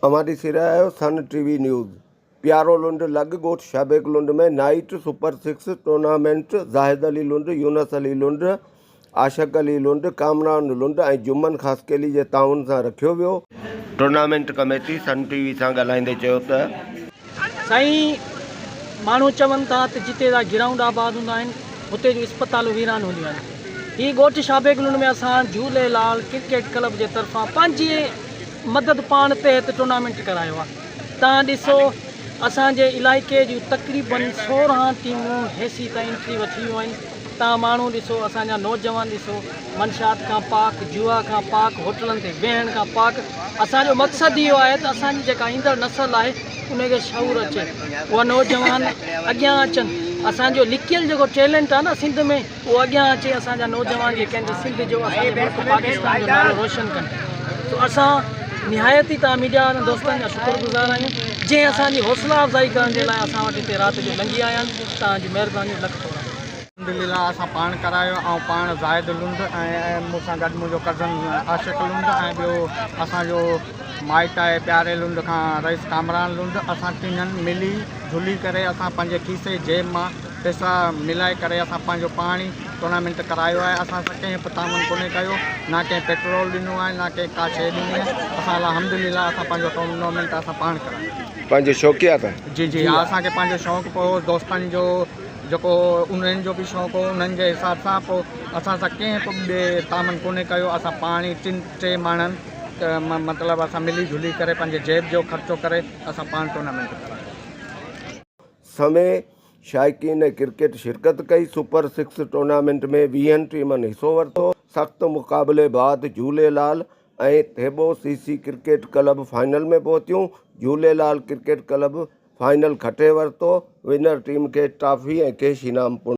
اوهان ڏسي رهيا آهيو سن ٽي وي نيوز. پيارو لنڊ لڳ ڳوٺ Shahbeg Lund ۾ night super six tournament Zahid Ali Lund, Younis Ali Lund, Ashiq Ali Lund, Kamran Lund ۽ Juman Khaskheli جي تعاون سان رکيو ويو. ٽورنامينٽ ڪميٽي سن ٽي وي سان ڳالهائيندي چيو ته. سائين ماڻهو چون ٿا ته جتي جا گرائونڊ آباد هوندا آهن هتي جون اسپتالون ويران هونديون آهن. هي ڳوٺ شهبيگ لنڊ ۾ اسان جهوليلال ڪرڪيٽ ڪلب جي طرفان پنهنجي مدد پاڻ تحت ٽورنامينٽ ڪرايو آهي تان ڏسو اسان جي علائقي جون تقريبن 16 ٽيمون هيسي تائين انٽري وٺي ويون آهن تان ماڻهو ڏسو اسان جا نوجوان ڏسو منشيات کان پاڪ جوا کان پاڪ هوٽلن تي ويهڻ کان پاڪ اسان جو مقصد اهو آهي ته اسان جي جيڪا ايندڙ نسل آهي ان کي شعور اچي اها نوجوان اڳيان اچن اسان جو لڪيل جيڪو ٽيلنٽ آهي نه سنڌ ۾ اهو اڳيان اچي اسان جا نوجوان جيڪي آهن سنڌ جو اسان جي ملڪ پاڪستان جو نالو روشن ڪن سو اسان نهايت ئي توهان ميڊيا وارن دوستن جا شڪر گذار آهيون جنهن اسان جي حوصلا افزائي ڪرڻ جي لاء اسان وٽ هتي رات جو لنگهي آيا آهن توهان جون مهربانيون لک ٿورا. الحمدلله اسان پاڻ ڪرايو آئون پاڻ زاهد لنڊ ۽ مون سان گڏ منهنجو ڪزن عاشق لنڊ ۽ ٻيو اسان جو مائٽ آهي پياري لنڊ کان رئيس ڪامران لنڊ اسان ٽنهن ملي جلي ڪري اسان پنهنجي کيسي جيب مان پئسا ملائي ڪري اسان پنهنجو پاڻ ئي ٽورنامينٽ ڪرايو آهي اسان سان ڪنهن به تعاون ڪونهي ڪيو نه ڪنهن پيٽرول ڏنو آهي نه ڪنهن ڪا شيء ڏني آهي اسان الحمدلله اسان پنهنجو ٽورنامينٽ اسان پاڻ ڪرايو. پنهنجو شوقيا ته. جي جي ها اسان کي پنهنجو شوق پيو دوستن جو جيڪو انهن جو به شوق هو انهن جي حساب سان پوء اسان سان ڪنهن به ٻئي تعاون ڪونهي ڪيو اسان پاڻ ئي ٽن ٽي ماڻهن مطلب اسان ملي جلي ڪري پنهنجي جيب جو خرچو ڪري اسان پاڻ ٽورنامينٽ ڪرايو. سمي شائقين ڪرڪيٽ شرڪت ڪئي، سپر سڪس ٽورنامينٽ ۾ ويهن ٽيمن حصو ورتو، سخت مقابلي بعد Jhulelal ۽ Thebo C C cricket club final ۾ پهتيون، جهوليلال ڪرڪيٽ ڪلب فائنل کٽي ورتو، ونر ٽيم کي ٽرافي ۽ ڪيش انعام پڻ.